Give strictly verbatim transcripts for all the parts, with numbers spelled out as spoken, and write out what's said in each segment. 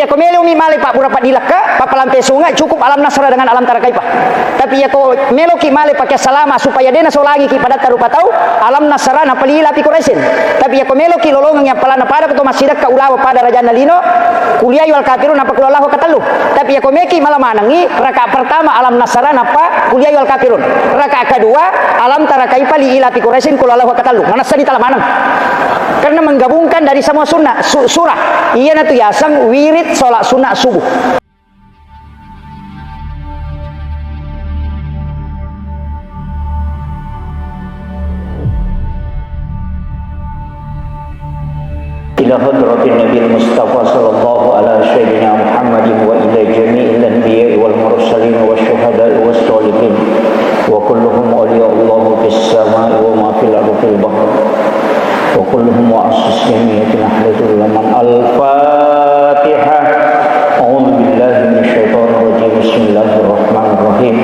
Iyako melomi male pabbura paddilekka, pappalampe sunga, cukup alam nasra dengan alam tara kaifa. Tapi iyako meloki male pakai salama supaya de nasolangiki padatta rupa tau, alam nasra napali ila fi Quraisyin. Tapi iyako meloki lolongengngi appalana pada ko to massidekka ulawa pada rajanna lino, kuliayu al kafirun nappa qul huwallahu katellu. Tapi iyako meki mala manengngi, rakaat pertama alam nasra nappa kuliayu al kafirun. Rakaat kedua alam tara kaifa li ila fi Quraisyin qul huwallahu katellu. Manessani tala maneng. Karena menggabungkan dari semua sunnah, su-, surah. Iyanatu yaseng wirid sholat sunnah subuh. إلى حضرة النبي المصطفى صلى الله على سيدنا محمد وإلى جميع الأنبياء والمرسلين والشهداء والصالحين وكلهم أولياء الله في السماء وما في الأرض في البحر وكلهم مؤسس جمعية نهضة العلماء. الفاتحة. أعوذ بالله من الشيطان الرجيم. بسم الله الرحمن الرحيم.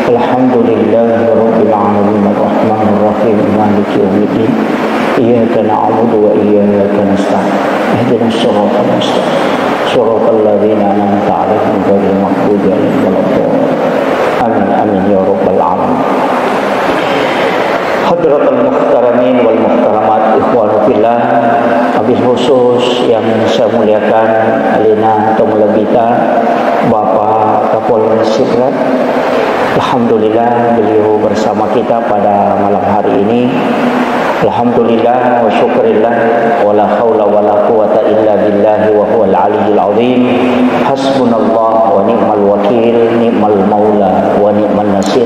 الحمد لله رب العالمين. الرحمن الرحيم. مالك يوم الدين. إياك نعبد وإياك نستعين. اهدنا الصراط المستقيم. صراط الذين أنعمت عليهم غير المغضوب عليهم ولا الضالين. آمين، آمين يا رب العالمين. Hadratal muhtaramin wal muhtaramat, ikhwanu fillah, wabil khusus yang saya muliakan alena tau malebbita Bapak Kapolres Sidrap. Alhamdulillah, beliau bersama kita pada malam hari ini. Alhamdulillah wa syukrillah, wa la haula wa la quwata illa billahi wa huwal aliyyil azim. Hasbunallah wa ni'mal wakil, ni'mal maula wa ni'man nasir.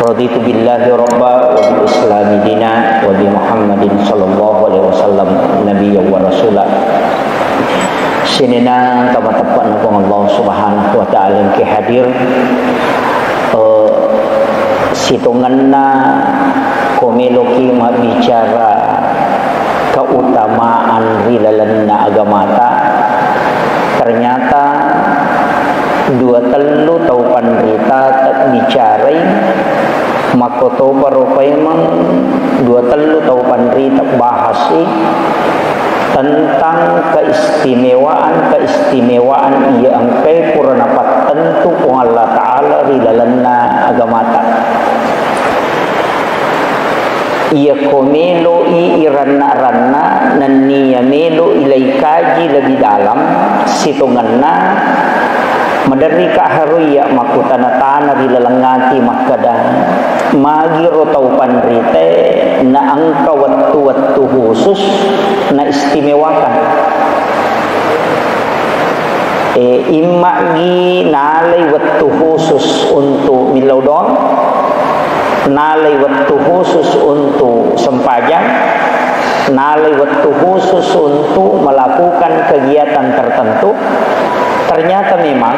Raditu billahi rabba wa bil islami dina wa bi Muhammadin sallallahu alaihi wasallam nabiyya wa rasula. Sininna engka mateppe'na Puang Allah Subhanahu wa Ta'ala engka hadir, eh, sitongenna ko meloki mabbicara keutamaan ri lalenna agamata, ternyata dua tellu tau panrita tebbicarai, makkotoparo paimeng dua tellu tau panrita bahasi tentang keistimewaan-keistimewaan iya engkae pura napattentu Puang Allah Ta'ala ri lalenna agamata. Iyako melo'i iranna-ranna nenniya melo'i laikaji lebih dalam, sitongenna maderrika haroi iya makkutana-tana ri laleng ati makkeda, magiro tau panritae naengka wettu-wettu khusus naistimewakan. Eh, imma'gi nalai wettu khusus untuk millau doang, nalai wettu khusus untuk sempajang, nalai wettu khusus untuk melakukan kegiatan tertentu. Ternyata memang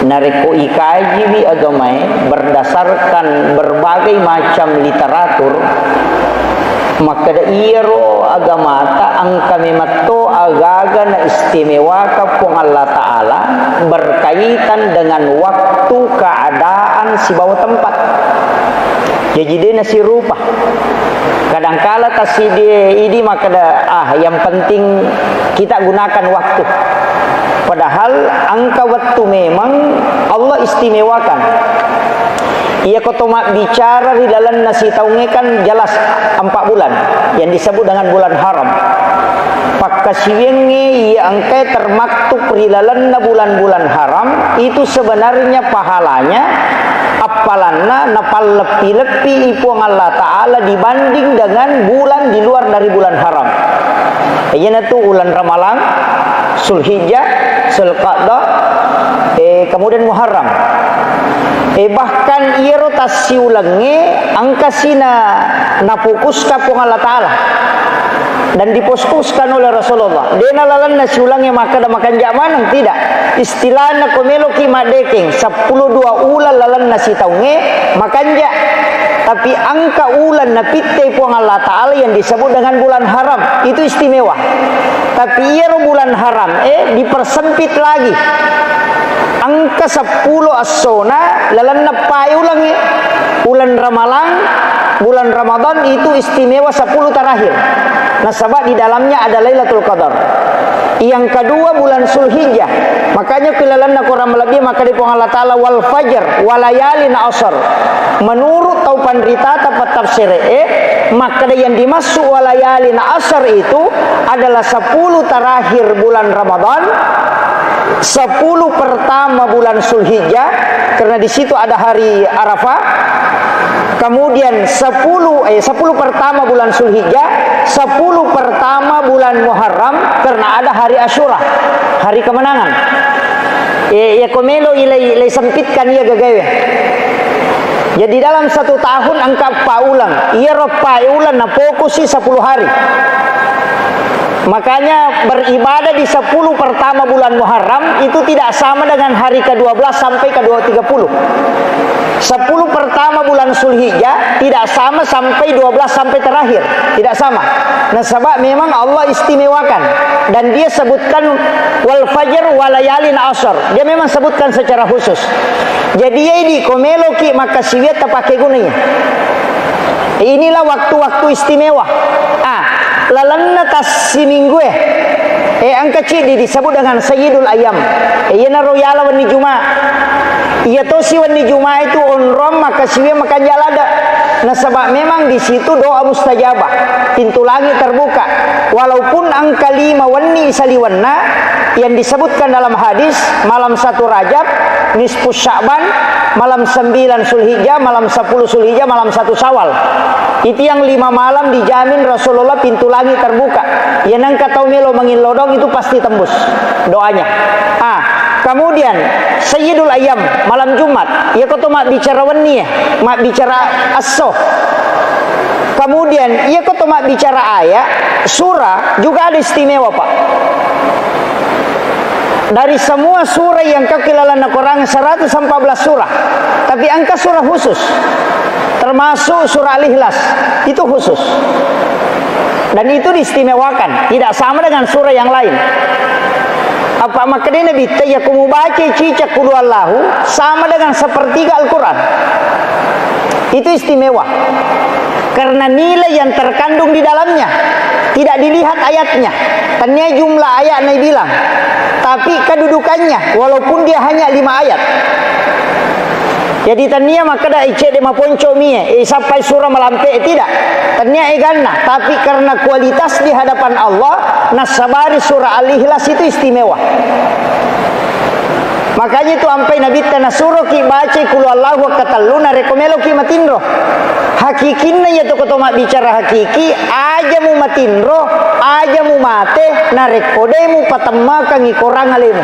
narekko ikajiwi agamae berdasarkan berbagai macam literatur, makkeda iyaro agamata engka memetto aga-aga naistimewaka Puang Allah Ta'ala berkaitan dengan waktu, keadaan, sibawa tempat. Jaji de nasirupa. Kadangkala tasidi idi makkeda, "Ah, yang penting kita gunakan waktu." Padahal engka wettu memang Allah istimewakan. Iyako to mabbicara ri lalenna sitaungnge kan jelas empat bulan yang disebut dengan bulan haram. Pakkasiwiangnge iya engkae termaktub ri lalenna bulan-bulan haram itu sebenarnya pahalanya appalanna napalleppi-leppi i Puang Allah Ta'ala dibanding dengan bulan di luar dari bulan haram. Iyanatu ulan Ramalang, Zulhijjah, Zulqa'dah, eh, kemudian Muharram. Eh, bahkan iyaro tassiulengnge engkasi na-, napupuska Puang Allah Ta'ala dan dipuspuskan oleh Rasulullah. Dena lalenna siulengnge makkeda makanja maneng, tidak. Istilahna ko meloki maddekeng, seppulo dua ulang lalenna sitaungnge makanja. Tapi engka ulang napitte Puang Allah Ta'ala yang disebut dengan bulan haram, itu istimewa. Tapi iyaro bulan haram, eh, dipersempit lagi. Engka seppulo essona lalenna pae ulengnge. Ulan Ramalang, bulan Ramadan itu istimewa sepuluh terakhir. Nasaba di dalamnya ada Lailatul Qadar. Yang kedua, bulan Zulhijjah. Makanya, ku ilalenna Quran malebbi, makkeda Puang Allah Ta'ala, "Wal fajr, walayalin ashr." Menurut tau panritata, pattafsire'e, makkeda yang dimaksud walayalin ashr itu adalah sepuluh terakhir bulan Ramadan, sepuluh pertama bulan Zulhijjah, karena di situ ada hari Arafah. Kemudian sepuluh, eh, sepuluh pertama bulan Zulhijjah, sepuluh pertama bulan Muharram, karena ada hari Asyura, hari kemenangan. Eh, iya ko melo ilai, ilai sempitkan iya gagawe. Jadi, dalam satu tahun engka empat uleng. Iya ro empat uleng na fokusi sepuluh hari. Makanya, beribadah di sepuluh pertama bulan Muharram itu tidak sama dengan hari kedua belas sampai kedua tiga puluh. Sepuluh pertama bulan Zulhijjah tidak sama sampai dua belas sampai terakhir. Tidak sama. Nasaba memang Allah istimewakan. Dan Dia sebutkan, "Wal fajr walayalin ashr." Dia memang sebutkan secara khusus. Jadi, iya idi ko meloki makkasiwiang tapake gunai. Inilah waktu-waktu istimewa. Ah, lalenna tassiminggue, eh, engka ciddi disebut dengan Sayyidul Ayyam. Eh, iyanaro yala wenni Juma. Iya tosi wenni Juma itu onrong makkasiwiang makanja ladde. Nasaba memang di situ doa mustajabah, pintu langit terbuka. Walaupun engka lima wenni saliwenna yang disebutkan dalam hadis, malam satu Rajab, nisfu Sya'ban, malam sembilan Zulhijjah, malam sepuluh Zulhijjah, malam satu Syawal. Itu yang lima malam dijamin Rasulullah pintu langit terbuka. Yang engka tau melo mangillodong itu pasti tembus doanya. Ah, kemudian Sayyidul Ayyam, malam Jumat, iya ko to mabbicara wenni, mabbicara esso. Kemudian, iya ko to mabbicara ayat, surah juga ada istimewa, Pak. Dari semua surah yang kau kilalana Quran, seratus empat belas surah. Tapi engka surah khusus. Termasuk surah Al-Ikhlas. Itu khusus. Dan itu diistimewakan. Tidak sama dengan surah yang lain. Apa makkedai Nabitta, iya ko mubaca cicak Qul Huwallahu, sama dengan sepertiga Al-Quran. Itu istimewa. Karena nilai yang terkandung di dalamnya. Tidak dilihat ayatnya. Tania jumlah ayat naibilang. Tapi kedudukannya, walaupun dia hanya lima ayat. Jadi tania makkeda, "Eh, cedde maponco mie, eh, sappai surah malampe," tidak. Tania eganna, tapi karena kualitas di hadapan Allah, nassabari surah Al-Ikhlas itu istimewa. Makanya itu ampai Nabitta nasuroki bacai Qul Huwallahu wakkatellu narekko meloki matinro. Hakikinna iya to ko to mabbicara hakiki, aja mu matinro, aja mu mate, narekko de mu patemmakangi korang alemu.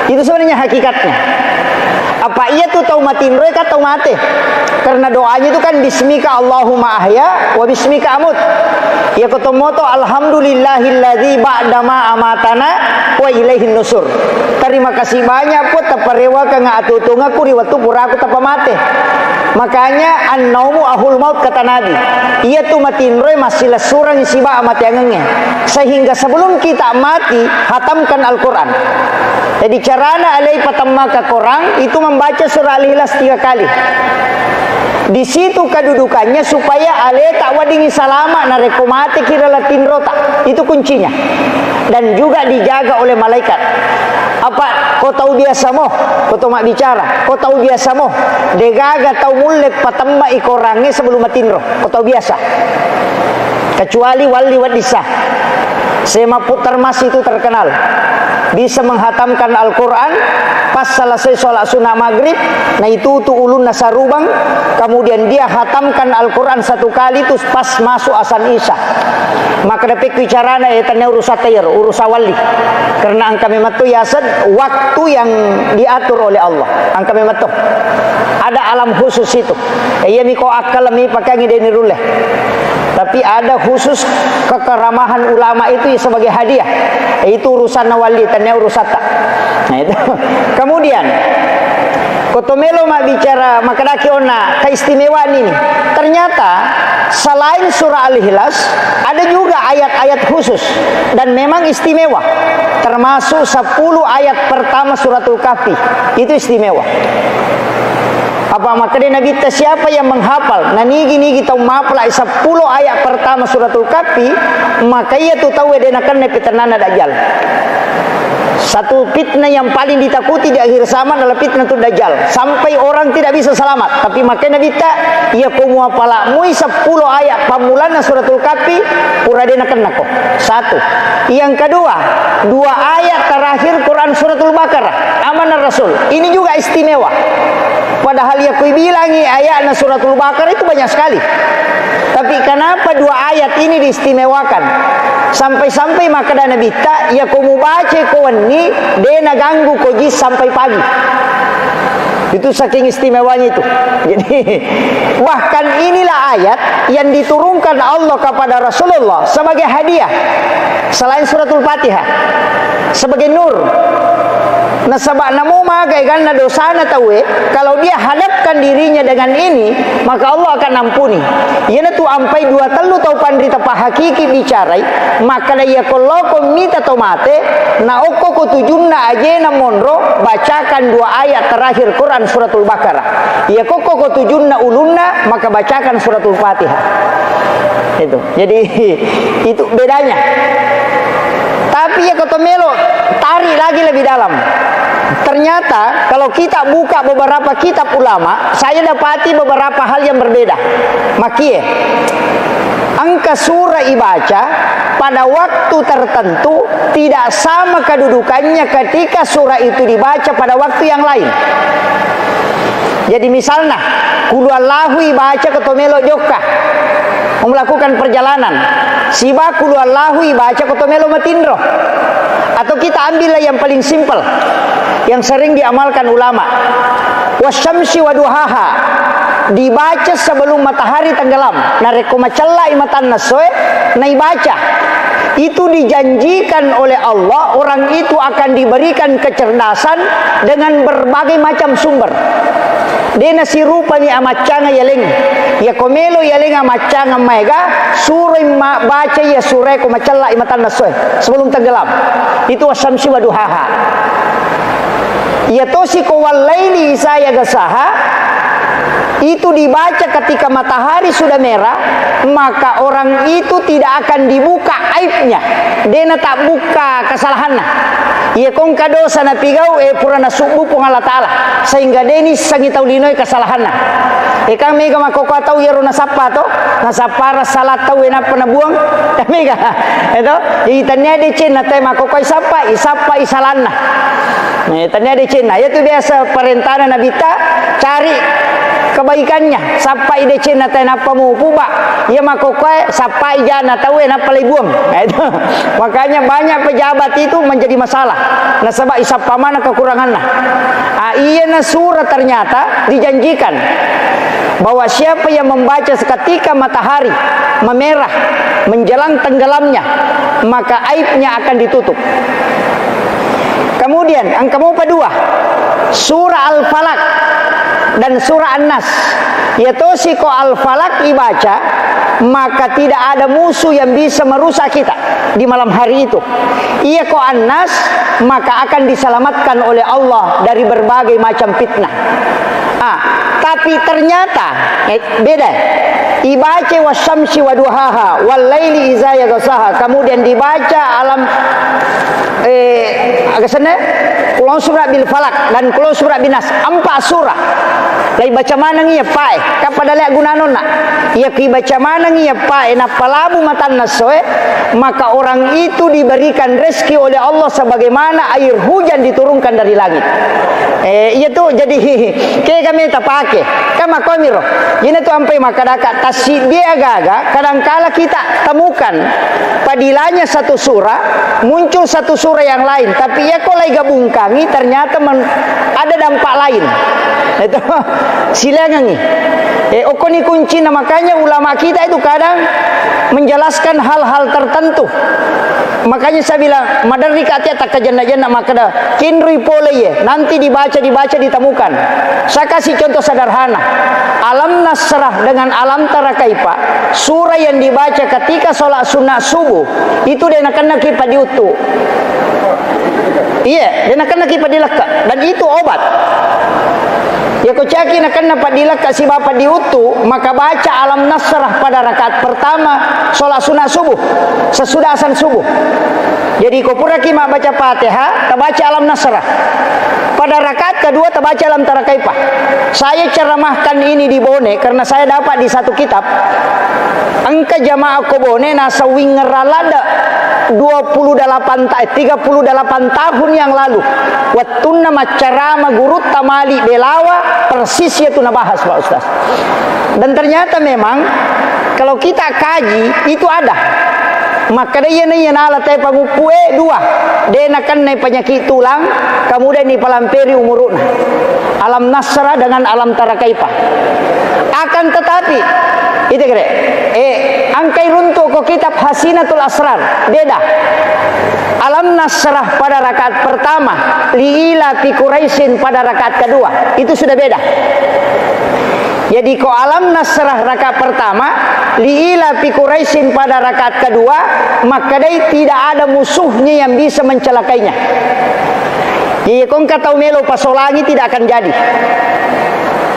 Itu sebenarnya hakikatnya. Apa iya tu tau matinro kan tau mate. Karena doanya itu kan, "Bismika Allahumma ahya wa bismika amut." Iya ko to moto, "Alhamdulillahilladzi ba'dama amatana wa ilaihin nusur." Terima kasih banyak, Puang, taparewakeng atuo-tuongekku ri wettu puraku tapamate. Makanya, "An-naumu ahul maut," kata Nabi. Iya tu matinroe massilessureng siba amateangengnge. Sehingga sebelum kita mati, hatamkan Al-Quran. Jadi, carana alei patemmaka Quran itu membaca surah Al-Ikhlas tiga kali. Di situ kedudukannya supaya aleta weddingngi salama narekko mateki ri laleng tinrota. Itu kuncinya. Dan juga dijaga oleh malaikat. Apa ko tau biasa mo, ko to mabbicara, ko tau biasa mo, degaga tau mulle patemmai Qurangnge sebelum matinro, ko tau biasa. Kecuali wali wedding sa. Syekh Mahfud Tarmas itu terkenal. Bisa menghatamkan Al-Quran pas selesai sholat sunnah maghrib, naitutu ulunna sarubang, kemudian dia hatamkan Al-Quran satu kali itu pas masuk asan isya. Maka dapekku carana, eh, tania urusatta iyaro, urusa wali. Karena engka memang to yaseng waktu yang diatur oleh Allah. Engka memang to. Ada alam khusus itu. Eh, iya miko akkalmi pakangi deni rulle. Tapi ada khusus kekeramahan ulama itu sebagai hadiah. Eh, itu urusanna wali, tania urusatta. Nah, itu. Kemudian, ko to melo mabbicara makkedaki onna keistimewaan ini. Ternyata selain surah Al-Ikhlas, ada juga ayat-ayat khusus dan memang istimewa. Termasuk sepuluh ayat pertama Suratul Kahfi. Itu istimewa. Apa makkeda Nabitta, siapa yang menghafal, nanigi-nigi tau mapalai seppulo ayat pertama Suratul Kahfi, maka iya tu tauwe de nakenna petennana Dajjal. Satu fitnah yang paling ditakuti di akhir zaman adalah fitnah tu Dajjal. Sampai orang tidak bisa selamat. Tapi makkeda Nabitta, iya ko muapala mui seppulo ayat pammulanna Suratul Kahfi, pura de nakenna ko. Satu. Yang kedua, dua ayat terakhir Quran Suratul Baqarah. Amanar Rasul. Ini juga istimewa. Padahal iya ko bilangi ayatna Suratul Baqarah itu banyak sekali. Tapi kenapa dua ayat ini diistimewakan? Sampai-sampai makkeda Nabitta, iya ko mubaca ko wenni, de naganggu ko jin sampai pagi. Itu saking istimewanya itu. Jadi, bahkan inilah ayat yang diturunkan Allah kepada Rasulullah sebagai hadiah selain Suratul Fatihah, sebagai nur. Nasaba namo maga eganna dosana tauwe, kalau dia hadapkan dirinya dengan ini, maka Allah akan ampuni. Iyanatu ampai dua tellu tau panrita pahakiki bicarai, makkeda iya ko loko mita to mate, na okko ko tujunna ajena monro, bacakan dua ayat terakhir Quran Suratul Baqarah. Iya kokko ko tujunna ulunna, maka bacakan Suratul Fatihah. Itu. Jadi, itu bedanya. Tapi iya ko to melo tarik lagi lebih dalam. Ternyata kalau kita buka beberapa kitab ulama, saya dapati beberapa hal yang berbeda. Makie, engka surah ibaca pada waktu tertentu tidak sama kedudukannya ketika surah itu dibaca pada waktu yang lain. Jadi misalna, Qul huwallahu ibaca ko to melo jokka, melakukan perjalanan. Siba Qul huwallahu ibaca ko to melo matinro. Atau kita ambillah yang paling simpel, yang sering diamalkan ulama. Wasyamsi waduhaha. Dibaca sebelum matahari tenggelam. Narekko macellai matanna soe, naibaca. Itu dijanjikan oleh Allah, orang itu akan diberikan kecerdasan dengan berbagai macam sumber. De nasirupani amaccanga yaleng. Iya ko melo yaleng amaccanga maega, suroi ma-, baca iya surae ko macellai matanna soe sebelum tenggelam. Itu wasyamsi waduhaha. Iya tosi ko wallaili iza yaghsyaha, itu dibaca ketika matahari sudah merah, maka orang itu tidak akan dibuka aibnya. De natabbuka kesalahanna. Iya ko engka dosa napigau, eh, pura nasubbu Puang Allah Taala, sehingga de nissengi tau linoe kesalahanna. Eh, kan mega makkokkoe tau iyaro nasappa to, nasappa ressala tau, eh, nappa nabuang. Mega. Eh, to? Jadi, tania decenna te makkokkoe sappa, isappa isalanna. Eh, tania decenna. Iyatu biasa parentana Nabitta, cari kebaikannya, sappai decenna te nappa mupuba. Iya makkokkoe sappai jana tau, eh, nappa laibuang. Eh, itu. Makanya banyak pejabat itu menjadi masalah. Nasaba isappa mana kekuranganna. Ah, iyana surah ternyata dijanjikan bahwa siapa yang membaca seketika matahari memerah menjelang tenggelamnya, maka aibnya akan ditutup. Kemudian, engka mopa dua, surah Al-Falaq dan surah An-Nas. Iya tosi ko Al-Falaq ibaca, maka tidak ada musuh yang bisa merusak kita di malam hari itu. Iya ko An-Nas, maka akan diselamatkan oleh Allah dari berbagai macam fitnah. Ah, tapi ternyata, eh, beda. Ibaca wasyamsi waduhaha, wallaili iza yaghsyaha. Kemudian dibaca alam, eh, aga senna? Qul a'udzu birabbil falaq dan qul a'udzu birabbin nas. Empat surah. Laibaca maneng iya pae. Kapada lea gunanonna. Iya kibaca maneng iya pae, nappa labu matanna soe, maka orang itu diberikan rezeki oleh Allah sebagaimana air hujan diturunkan dari langit. Eh, iya tu, jadi, kega meta pake. Kan makkomiro. Iyana tu ampai makkadaka, tassiddie aga-aga, kadangkala kita temukan padilanya satu surah, muncul satu surah yang lain. Tapi iya ko laigabungkangi, ternyata men-, ada dampak lain. Itu, silangangi. Eh, okkoni kuncina. Makanya ulama kita itu kadang menjelaskan hal-hal tertentu. Makanya saya bilang, maderri ka tia takkajenna-jenna makkeda, kinrui pole ye, nanti dibaca, dibaca, ditemukan. Saya kasih contoh sederhana. Alam Nasrah dengan Alam Tara Kaifa, surah yang dibaca ketika sholat sunnah subuh, itu de nakennaki padiuttu. Iya, de nakennaki padilekke. Dan itu obat. Yako caki nakenna paddilekka sibawa paddiuttu, maka baca Alam Nasrah pada rakaat pertama sholat sunat subuh, sesudah azan subuh. Jadi, ko puraki mabbaca Fatihah, tabaca Alam Nasrah. Pada rakaat kedua, tabaca Alam Tara Kaifa. Saya ceramahkan ini di Bone karena saya dapat di satu kitab. Engka jamaah ko Bone nasawing ngeralada dua puluh delapan ta-, eh, tiga puluh delapan tahun yang lalu. Wettunna maccarama gurutta Malik Belawa, persis iyatu nabahas, Pak Ustaz. Dan ternyata memang kalau kita kaji, itu ada. Makkeda iyana iya nala tae panguppue dua, de nakennai penyakit tulang, kemudian ipalamperi umuru'na. Alam Nasrah dengan Alam Tara Kaifa. Akan tetapi, itu kira, eh, angkai runtu ko kitab Hasinatul Asrar, beda. Alam Nasrah pada rakaat pertama, Li ila fi Quraisyin pada rakaat kedua, itu sudah beda. Jadi, ko Alam Nasrah rakaat pertama, Li ila fi Quraisyin pada rakaat kedua, makkedai tidak ada musuhnya yang bisa mencelakainya. Jadi, ko engka tau melo pasolangi, tidak akan jadi.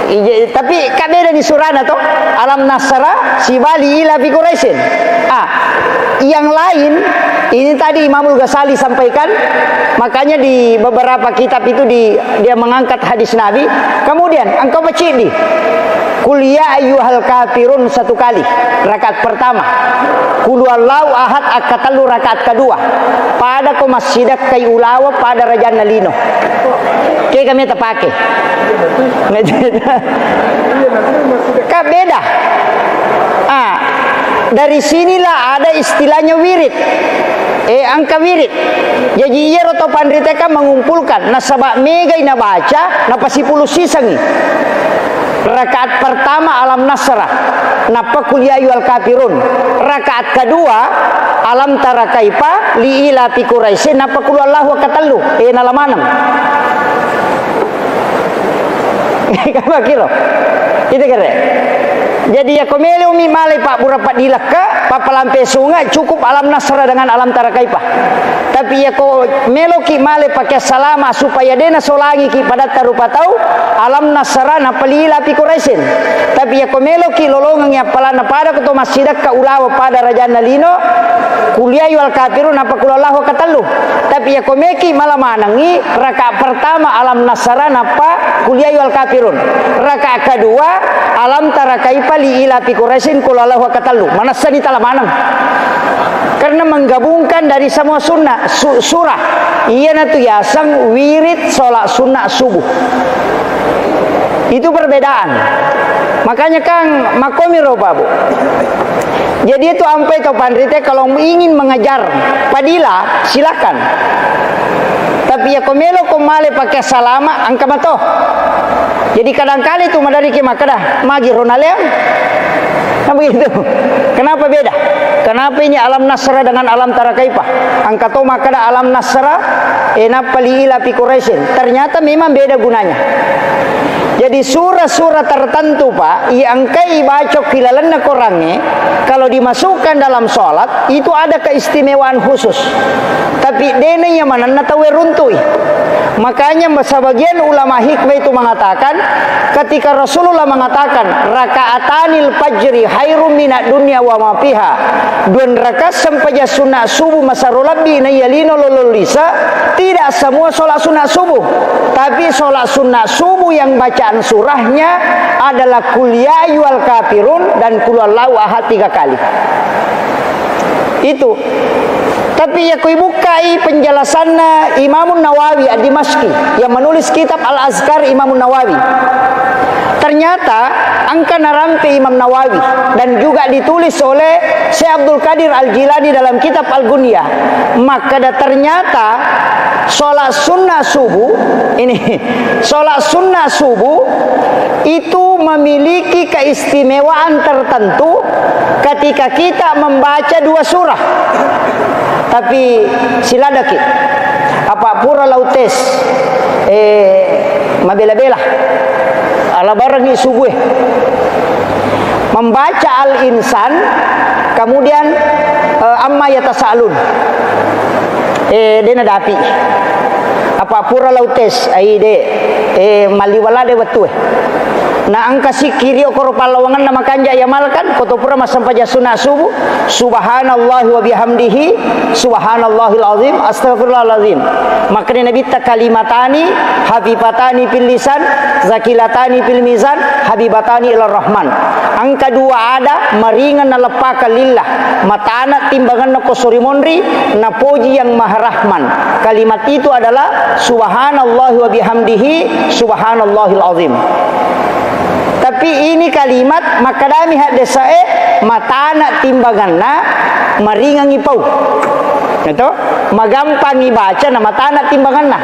Ije-, tapi ka beda ni surana to, Alam Nasrah sibawa Li ila fi Quraisyin. Ah, yang lain, ini tadi Imamul Ghazali sampaikan, makanya di beberapa kitab itu di, dia mengangkat hadis Nabi. Kemudian, engkau pacidi. Qul ya ayyuhal kafirun satu kali, rakaat pertama. Qul huwallahu ahad akkatellu rakaat kedua. Pada ko massidekkai ulawa pada rajanna lino. Kega meta pake. Ka beda. Ah, dari sinilah ada istilahnya wirid. Eh, angka wirid. Jaji iyaro to panriteka mengumpulkan, nasaba megai nabaca, napasipulu sisengi. Rakaat pertama Alam Nasrah, nappa Qul ya ayyuhal kafirun. Rakaat kedua Alam Tara Kaifa, Li ila fi Quraisyin, nappa Qul huwallahu ahad tellu. Eh, nala maneng. Kama kiro. Itu kere. Jadi, yako melo mi malai pabbura paddilekka, pappalampe sunga, cukup Alam Nasrah dengan Alam Tara Kaifa. Tapi yako meloki malai pake salama supaya dena solangiki padatta rupa tau, Alam Nasrah nappa Li ila fi Quraisyin. Tapi yako meloki lolongengi appalanna pada ko to massidekka ulawa pada rajanna lino, Qul ya ayyuhal kafirun nappa Qul huwallahu ahad tellu. Tapi yako meki mala manengi, rakaat pertama Alam Nasrah nappa Qul ya ayyuhal kafirun. Rakaat kedua Alam Tara Kaifa, Li ila fi Quraisyin, Qul huwallahu ahad tellu. Manessani tala maneng. Karena menggabungkan dari semua sunnah, su-, surah. Iyanatu yaseng wirid sholat sunnah subuh. Itu perbedaan. Makanya, Kang, makomiro, Pak, Bu. Jadi itu ampai to panrite, kalau ingin mengejar fadilah, silakan. Tapi yako melo ko male pake salama, angka mato. Jadi kadang kali tu maderiki makkeda, magi ro naleang? Kan begitu. Kenapa beda? Kenapa ini Alam Nasrah dengan Alam Tara Kaifa? Angka to makkeda Alam Nasrah, eh, nappa Li ila fi Quraisyin. Ternyata memang beda gunanya. Jadi surah-surah tertentu, Pak, iya engkai ibaca ki lalenna Korangnge, kalau dimasukkan dalam sholat, itu ada keistimewaan khusus. Tapi dena iya manenna tauwe runtui. Makanya sebagian ulama hikmah itu mengatakan, ketika Rasulullah mengatakan, "Rakaatanil fajri khairum minad dunya wa ma fiha." Dua rakaat sempajang sunat subuh masero lebbi naiya lino lolong lisa, tidak semua sholat sunat subuh. Tapi sholat sunat subuh yang bacaan surahnya adalah Qul ya ayyuhal kafirun dan Qul huwallahu ahad tiga kali. Itu. Tapi yako ibukkai penjelasanna Imamun Nawawi Ad-Dimashqi yang menulis kitab Al-Azkar Imamun Nawawi. Ternyata engka narampe Imam Nawawi dan juga ditulis oleh Syekh Abdul Qadir Al-Jilani dalam kitab Al-Gunyah. Makkeda ternyata sholat sunnah subuh ini, sholat sunnah subuh itu memiliki keistimewaan tertentu ketika kita membaca dua surah. Tapi siladaki, apa pura lau tes, eh, mabela-bela. Ala barengi subuh, eh. Membaca Al-Insan, kemudian, eh, Amma Yatasaalun. Eh, dena dapi. Apa pura lau tes, ai de, eh, malliwala de wettue. Na engka sikkiri okoro pallawangenna makanja yamalkan, koto pura massempajang sunna subuh, subhanallahi wa bihamdihi, subhanallahil azim, astagfirullahalazim. Makkeda Nabitta, kalimatani hafifatani fil lisan, zakilatani fil mizan, habibatani ila rahman. Engka dua ada maringeng naleppakang lillah, matana timbangenna ko sori monri, napoji yang maha rahman. Kalimat itu adalah subhanallahi wa bihamdihi, subhanallahil azim. Tapi ini kalimat makkedami haddesae matana timbanganna maringangi pau. Gitu? Magampangi baca na matana timbanganna.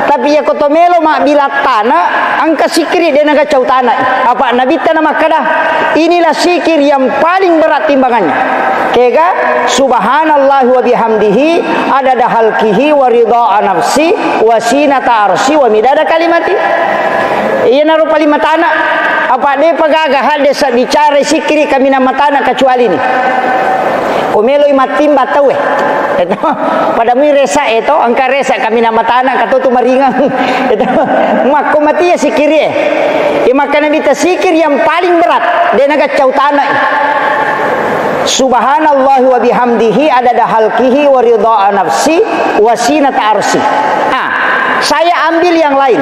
Tapi iya ko to melo mabbilang tana, engka sikkiri de nagaccau tana. Apa Nabitta na makkeda, inilah sikir yang paling berat timbangannya. Kega, subhanallahi wa bihamdihi, adada halkihi, wa ridha nafsi, wa sinata arsi, wa midada kalimati. Iyanaro paling matana. Apa depa gaga hadde sa bicara sikkiri kaminang matana kecuali ni. Ko meloi mattimba tauwe. Eto, pada mui resa eto, engka resa kaminang matana katotu maringang. Eto, makko matia sikkiri e. Iya makkeda Nabitta sikir yang paling berat, de nagaccau tana. Subhanallahi wa bihamdihi adada halkihi wa ridha nafsi wa sinata arsi. Ah, saya ambil yang lain.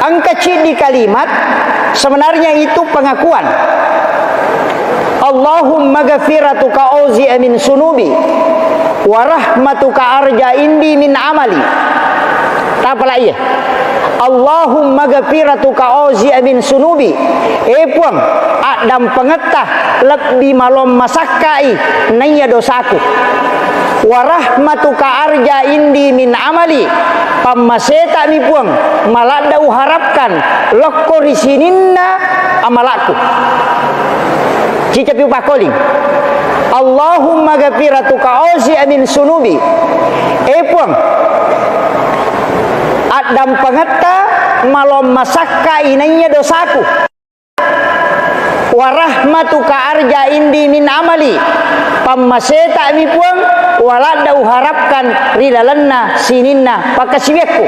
Engka ciddi kalimat, sebenarnya itu pengakuan. Allahumma ghafiratuka auzi'a min sunubi wa rahmatuka arja indi min amali. Tapala iya. Allahumma ghafiratuka auzi'a min sunubi. Eh Puang, addampengetta lebbi malong masakkai naiya dosaku. Wa rahmatuka arja indi min amali. Pammasetami Puang, maladda uharapkan lokko ri sininna amalakku. Cicapi upakkoling. Allahumma ghafiratuka auzi'a min sunubi. Eh Puang, addampengetta malong masakka inaiya dosaku. Wa rahmatuka arja indi min amali. Pammasetami Puang, waladda uharapkan ri lalenna sininna pakkasiwiakku.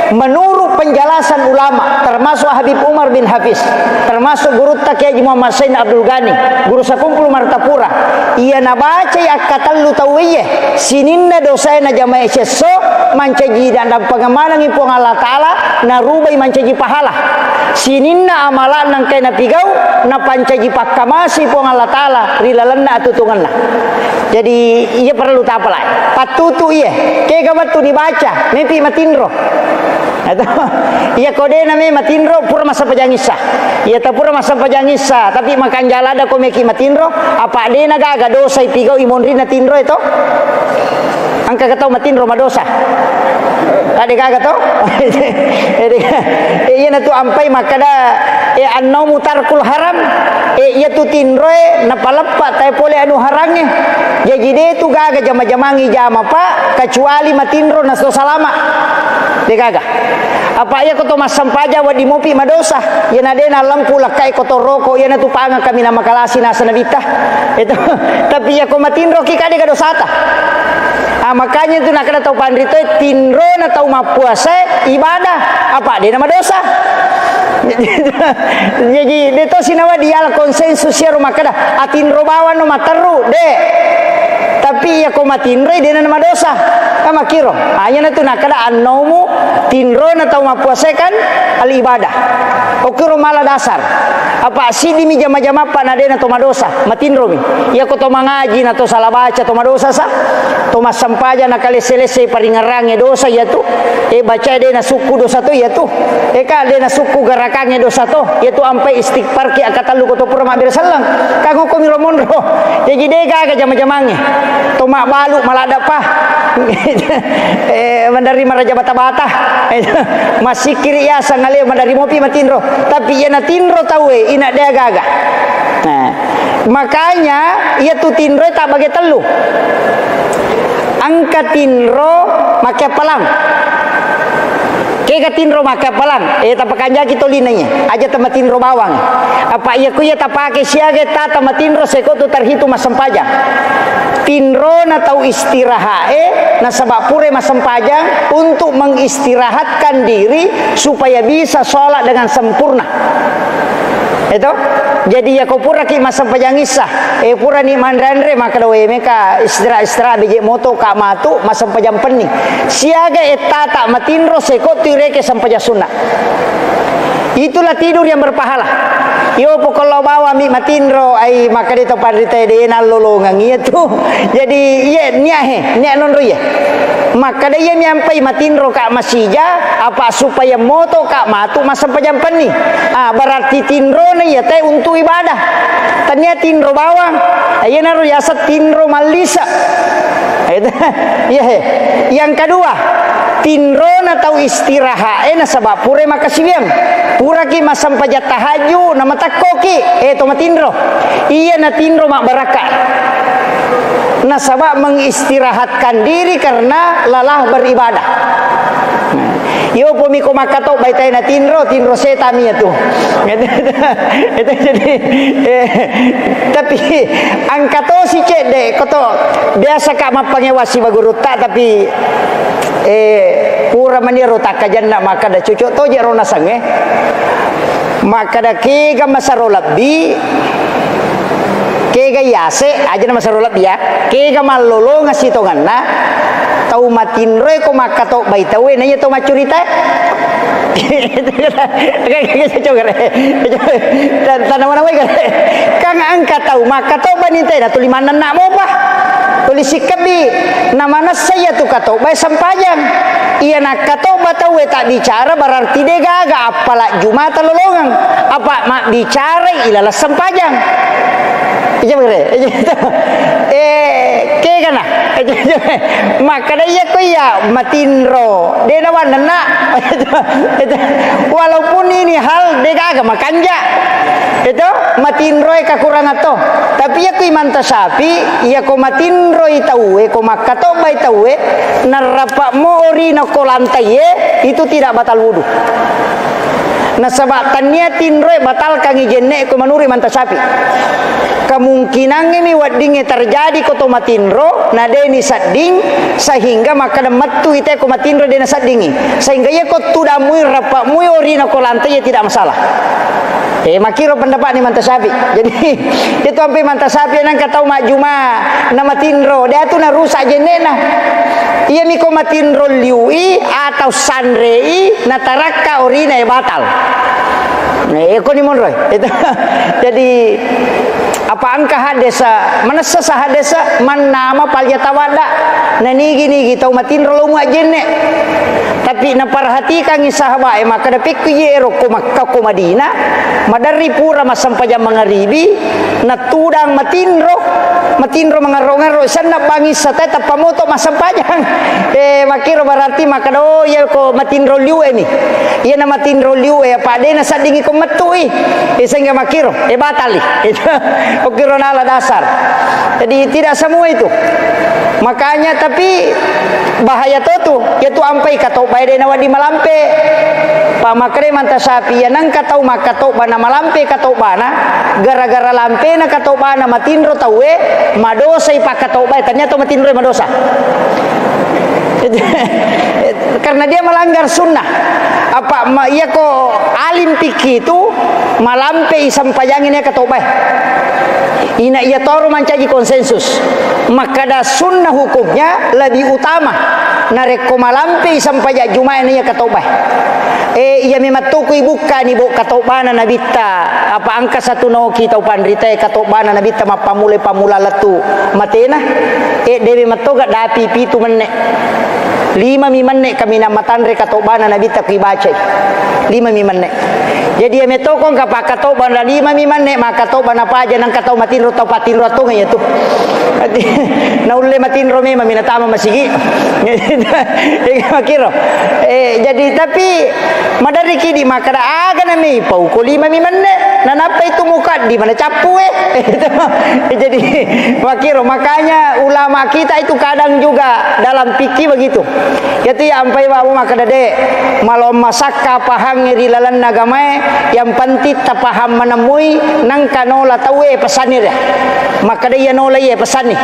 Menurut penjelasan ulama, termasuk Habib Umar bin Hafiz, termasuk gurutta Kiai Haji Muhammad Sain Abdul Ghani, guru sekumpul Martapura, iya nabacai akkatellu tauwe iye, sininna dosae najamae siesso, mancaji dampengeng manengngi Puang Allah Ta'ala, narubai mancaji pahala. Sininna amala'na engkae napigau, napancaji pakkamasi Puang Allah Ta'ala ri lalenna atutungenna. Jadi, iya perlu tapalai. Pattutu iye, kega wettu nibaca, mepi matinro. Atau, iya ko dena me matinro, pura massempajang issa. Iya ta pura massempajang issa, tapi makanja ladda ko meki matinro, apa dena gaga dosa ipigau imonri na tinro itu? Engka ketau matinro madosa. Ade gaga to? Ede ga-, eh, iyana tu ampai makkada, eh, annaumu tarkul haram, eh, iya tu tinroe napaleppa tai pole anu harangnge. Jaji de tu gaga jama-jamangi jama, Pak, kecuali matinro naso salama. De gaga. Apa iya ko to massempajang wedding mopi madosa. Iyana de na lempu lekkai ko to roko, iyana tu pangeng kami na makalasi nasa nabitta. Itu. Tapi iya ko matinro ki kade ga dosata. Ah, makanya tu nakkeda tau panritoe, tinrona tau mappuasae ibadah, apa dena madosa. Jadi, de to sinawa diala konsensus iyaro makkeda, atinro bawang no materru, de. Tapi iya ko matinroi dena madosa. Kan makkiro. Ah, iyana tu nakkeda annaumu, tinrona tau mappuasae kan al ibadah. Okkiro mala dasar. Apa siddimi jama-jamappa na dena to madosa, matinromi. Iya ko to mangaji na to sala baca to madosa sa. To massempajang na kalesse-lesse paringerrangnge dosa iya tu. Eh, bacae de nasukku dosa to iya tu. Eh, ka de nasukku garakangnge dosa to. Iya tu ampai istighfar ki akkatellu ko to pura mabbere selleng. Kangokkomi ro monro. Jaji de gaga jama-jamangnge. To mabbalu maladda pa. Eh, menderri maraja bata-bata. Massikkiri yaseng ale menderri mopi matinro. Tapi iya natinro tauwe, ina de gaga. Nah, makanya iya tu tinroe tabbage tellu. Engka tinro make palang. Ega tinro makkappalang, eh, tapakanjaki tolina iya. Aja tamatinro bawang. Apa iya ku iya tapake siaga tata matinro seko tu terhitung massempajang. Tinrona tau istirahat, eh, nasaba pura massempajang untuk mengistirahatkan diri supaya bisa sholat dengan sempurna. Itu. Jadi, iya ko puraki massempajang issa, eh, purani manre-anre, maka dowe meka istirahat-istirahat, beje moto ka matu, massempajang penni. Siaga ettata matinro seko tu ireke sempajang sunna. Itulah tidur yang berpahala. Iyo pokok lo bawa mi matinro, ai maka de to panrita de nallolongang iya tu. Jadi, iya niat he, niat nonro iya. Makkeda iya miampai matinro ka masija, apa supaya moto ka matu massempajang penni. Ah, berarti tinrona iya te untuk ibadah. Tania tinro bawang. Iyanaro yaseng tinro mallisa. Itu. Iya he. Yang kedua, tinrona tau istirahat, eh, nasaba pura makasiwiang. Puraki massempajang tahajud, namatakkoki, eh, to matinro. Iya natinro mabbarakka. Nasaba mengistirahatkan diri karena lelah beribadah. Iyo pomi ko makkatobba itai na tinro, tinro setami iya tu. Itu, itu jadi, eh, tapi engka tosi cedde, koto biasa ka mappangewa siba gurutta, tapi, eh, pura maniro takkajanna makkeda cocok toje ro nasengnge. Makkeda kega masero lebbi, kega yase, aja na masero lebbi ya. Kega mallolonga sitongenna, tau matinroe ko makkatobbai tauwe, na iya to maccuritae. Coba kare. Tan-, tanawa-nawai kare. Kang engka tau makkatobba ni te, na tuli mannenna mopa. Tuli sikkebbi. Na manessa iya tu katobbae sempajang. Iya nakkatobba tauwe tabbicara berarti de gaga appala jumata lolongeng. Apa mabbicarai ilaleng sempajang. Iya, bere. Eh, kegana. Makkeda iya ko iya matinro. De nawannenna. Walaupun ini hal de gaga makanja. Itu matinroe kakurangan to. Tapi iya ko Imam Tasyafi, iya ko matinroi tauwe, ko makkatobbai tauwe, narrapa mo orina ko lantai e, itu tidak batal wudu. Nasaba tania tinroe batalkangi jenne ko menurut Imam Tasyafi. Kemungkinangnge mi weddingnge terjadi ko to matinro, na de ni sedding, sehingga makkeda mettu ite ko matinro de na seddingi. Sehingga iya ko tudamui, rappamui orina ko lantai, iya tidak masalah. Eh, makkiro pendapatna Imam Tasyafi. Jadi, itu ampe Imam Tasyafi nangka tau majjuma na matinro, de atu narusak jenne'na. Iya mi ko matinro liui atau sanrei na tarakka orina e batal. Eh, ko ni monroi. Itu. Jadi, apa engka haddesa, manessa sa haddesa, man nama falyatawadda, na nigi-nigi tau matinro lo mua jenne. Tapi naperhatikangi sahabat e, makkeda pekku iye ero ko Makkah ko Madinah, maderri pura massempajang mangaribi, natudang matinro, matinro mangarro-ngarro, senna bangissa te tappa moto massempajang. Eh, makkiro berarti makkeda, oh, iya ko matinro liu e ni. Iya na matinro liu e, apa de na seddingi ko mettui. Eh, sehingga makkiro, eh, batali. Itu, okkiro nala dasar. Jadi tidak semua itu. Makanya, tapi bahaya to tu, iya tu ampai katobbae de nawedding malampe. Pa makkeda Imam Tasyafi, iya nengka tau makkatobba na malampe katobbana, gara-gara lampena katobbana matinro tauwe, madosai pakkatobbae, ternyata matinroe madosa. Karena dia melanggar sunnah. Apa ma-, iya ko alim fikih itu malampe i sempajangi ne katobbae. Ina iya toro mancaji konsensus. Makkeda sunnah hukumnya lebih utama narekko malampe i sempajang Jumae na iya katobbae. Eh, iya memang toko ibukkani bo katobbana Nabitta, apa engka satu noki tau panritae katobbana Nabitta mappammula-pammula lettu matena. Eh, dewe mettoga dapi pitu menne. Lima mi menne kaminang matanre katobbana Nabitta kui bacai. Lima mi menne. Jadi, iya metto ko engka pakkatobba na lima mi menne, makkatobba na paja nengka tau matinro, tau pattinro tongeng iya tu. Naulle matinro memang mi natama masigi. Iya makkiro. Eh, jadi, tapi maderri kidi makkeda aga na mi pau ko lima mi menne. Nanappa itu mukaddimah, nacappue. Jadi, makkiro, makanya ulama kita itu kadang juga dalam fikih begitu. Yatu ya ampai wa makkeda de, malomma sakka pahangngi ri lalenna agamae, yang penting tapahang manemui, nengka nola tauwe pesanni ria. Makkeda iya nola iya pesanni.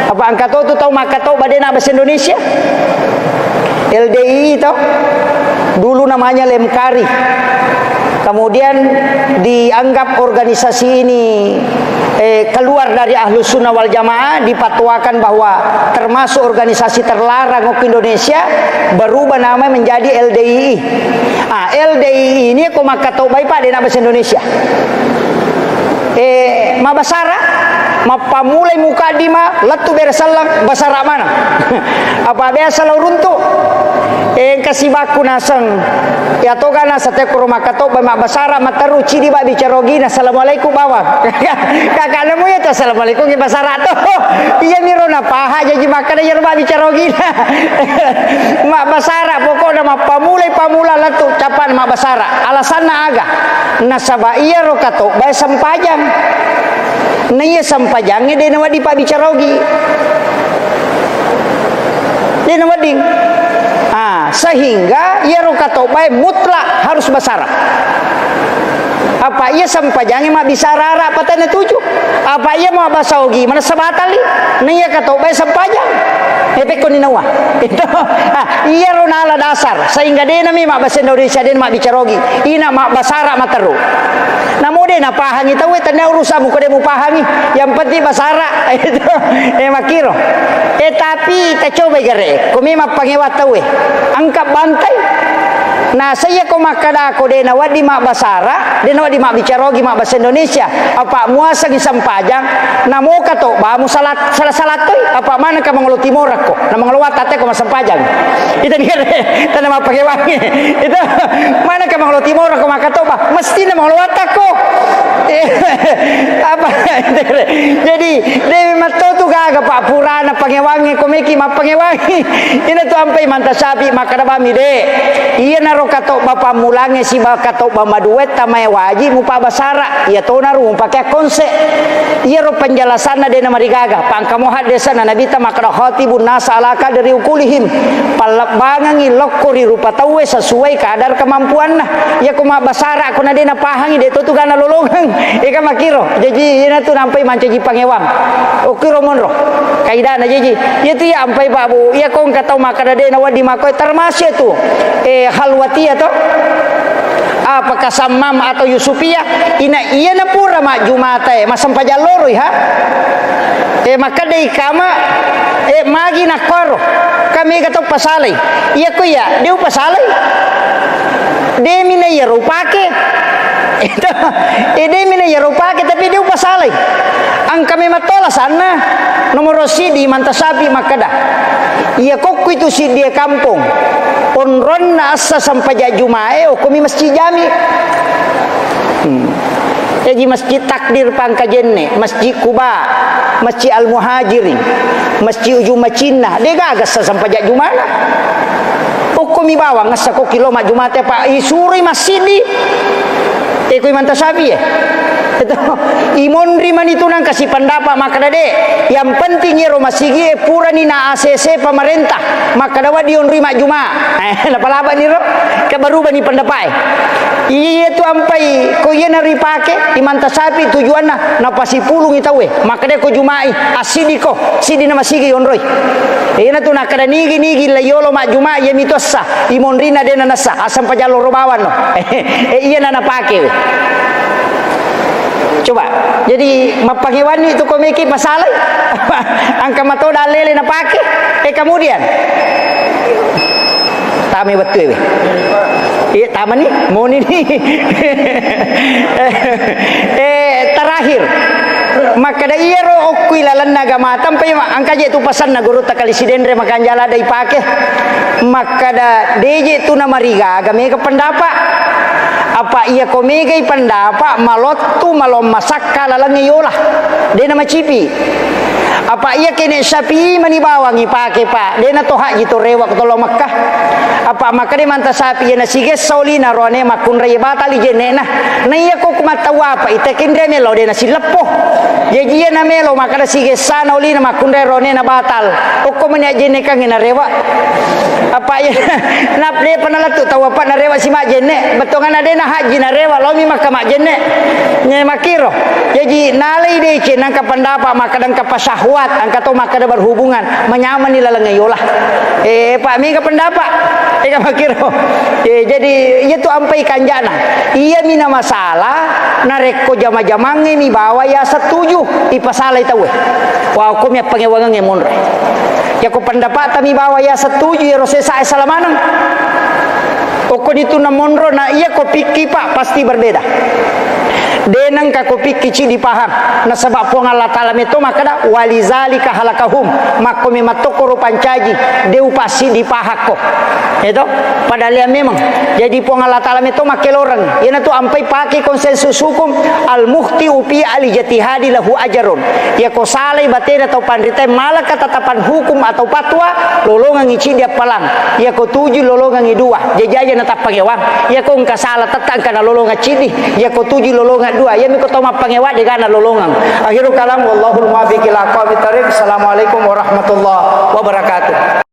Apa engka to tu tau makkatobba de na bahasa Indonesia? L D I I to. Dulu namanya Lemkari. Kemudian dianggap organisasi ini, eh, keluar dari Ahlus Sunnah wal Jamaah, dipatuakan bahwa termasuk organisasi terlarang di Indonesia, berubah nama menjadi L D I I. Ah, L D I I ini ko makkatobbai, Pak, de na bahasa Indonesia. Eh, mabbasara, mappammulai mukaddimah, lettu bere selleng, basara maneng. Apa biasa lao runtu? Eh, engka sibakku naseng. Iya toga naseng, tekkuro makkatobba mabbasara, matteru cidi babbicara ogina, "Assalamualaikum bawang." Kakak nemu ya tu, "Assalamualaikum ki basara to." Iya miro napaha, jaji makkeda iyaro babbicara ogina. Mabbasara, pokokna mappammulai pammula lettu, capana mabbasara. Alasanna aga? Nasaba iyaro katobbae sempajang. Na iya sempajangnge de nawedding pabbicara ogi. De nawedding. Ah, sehingga iyaro katobbae mutlak harus basara. Apa iya sempajangnge mabbisara ara patana tuju? Apa iya mabbasa ogi manessa batalli? Na iya katobbae sempajang. Epekko ni nawa. Itu. Ah, iyaro nala dasar, sehingga de nami mabbasa Indonesia, de mabbicara ogi. Ina mabbasara matteru. Namo de napahangi tauwe, tennia urusammu ko de mupahangi. Yang penting basara. Itu. Eh, makkiro. Eh, tapi tacobai gare. Ko memang pangewang tauwe. Engka bantai. Nah, saya ko makkada ko de nawedding mabbasara, de nawedding mabbicara ogi mabbasa Indonesia. Apa muasengi sempajang, namoka to, ba mu salat, salah-salah toi. Apa manengka mangolo timorako, na mangolo watakko massempajang. Itu ni kare, tana mappakewangi. Itu manengka mangolo timorako makkatobba, mesti na mangolo watakko. Apa? Itu kare. Jadi, de matto tu gaga, Pak, purana pangewangi, ko meki mappangewangi. Ina tu ampai manta sapi makkada bami de. Iyanaro katobba pammulangnge siba katobba maduetta mae waji mupabbasara. Iya tonaro mupake akkonse. Iyaro penjelasanna de namarigaga. Pangkamo haddesana Nabitta makkada, "Khatibun nasa ala qadri uqulihim." Pallebbangengngi lokko ri rupa tauwe sesuai kadar kemampuanna. Iya ko mabbasara ko na de napahangi, de to tu gana lolongeng. Eka makkiro. Jaji iyana tu nampai mancaji pangewang. Okkiro monro. Kaidana jaji. Iya tu iya ampai Pak Bu. Iya ko engka tau makkada de nawedding makkoe, termasuk tu. Eh, Khalwatiyah to. Apakah Sammam atau Yusufiyah? Ina iyana pura majjumata e, massempajang loroi ha. Eh, makkedai kama, eh, magi nakkuaro. Ka mega tau pasalai. Iya ko iya, de upasalai. De mina iyaro upake. Itu, eh, de mina iyaro upake, tapi de upasalai. Engka memang tola sanna. Nomoro siddi manta sapi makkada. Iya kokku itu siddi e kampong. Onronna assa sempajang jumae, okkomi masjid jami. Hmm. Jaji Masjid Takdir Pangkajenne, Masjid Kuba, Masjid Al-Muhajirin, Masjid Ujung Macinna, de gaga assa sempajang jumana. Okkomi bawang assa kokki lo majjumate, Pak, isuroi massiddi. E, koi manta sapi e. Itu, imonri mani tu nangka sipendapat makkada de. Yang penting iyaro masigi e purani na A C C pemerintah. Makkada wedding onroi majjuma. Eh, napalabani ro. Ke berubani pendapat e. Iya tu ampai, ko iyana ripake, imanta sapi tujuanna, napasipulungi tauwe. Makkada ko jumai, assiddi ko, siddi na masigi onroi. Iyana tu nakkada nigi-nigi la yolo majjuma, iya mitu assa, imonrina de nanassa, asempajang loro bawang no. Eh, iyana napake we. Coba, jadi mappangewanni tu ko meki pasalai. Engka mato dalele napake. Eh, kemudian. Tame wettu ewe. Iya, tamani, moni ni. Eh, terakhir. Makkada iyaro okkui lalenna agama, tampai ma-, engka je tu pasanna gurutta Kali Sidenre Makanjala dai pake. Makkada de je tu namarigaga mega pendapat. Apa iya ko megai pendapat, malottu, malomma sakka lalengnge yola. De namacipi. Apa iya kene Syafi'i mani bawang ipake, Pak. De na to haji to rewa ko to lao Mekkah. Apa makkeda manta sapi iya nasigessa olina roane makkunrai batal i jenne'na. Na iya ko mattawwa apa ita kenre melo de nasileppo. Jaji iya namelo makkeda sigessana olina makkunrai roane na batal. Okko meni ajennekang narewa. Apa iya na depa nalettu tau apa narewa si majjenne. Bettuanna de na haji narewa lomi makka majjenne. Nye makkiro. Jaji nalai deceng nangka pendapat makkeda engka pasyahwat, engka to makkeda berhubungan, manyamani laleng yola. Eh, Pak, mega pendapat. Ega makkiro. Eh, jadi iya tu ampai kanjana. Iya mina masalah narekko jama-jamangnge mi bawa ya setuju ipasalai tauwe. Wah, okko mi appangewangengnge monro. Yako pendapat tami bawa ya setuju ya rose sae salamaneng. Okko ditu na monro na iya ko pikki, Pak, pasti berbeda. De nengka ko pikki cidi pahang. Nasaba Puang Allah Ta'ala metto makkeda, "Walizalika halakahum." Makko mematto koro pancaji, de upassi dipahakko. Eto, padahal ya memang. Jadi Puang Allah Ta'ala metto makkeloreng. Iyanatu ampai pakai konsensus hukum, al-mukhti'u fi al-ijtihadi lahu ajarun. Yako salai batena tau panrita malaka tatapan hukum atau fatwa, lolongengngi cidi appalang. Yako tuju lolongengngi dua. Jajaja natappangewang. Yako engka sala tetta engka nalolongeng cidi. Yako tuju lolongeng dua. Yami ko tau mappangewa dega nalolongeng. Akhirul kalam, wallahul muwaffiq ila aqwamit thariq. Assalamualaikum warahmatullahi wabarakatuh.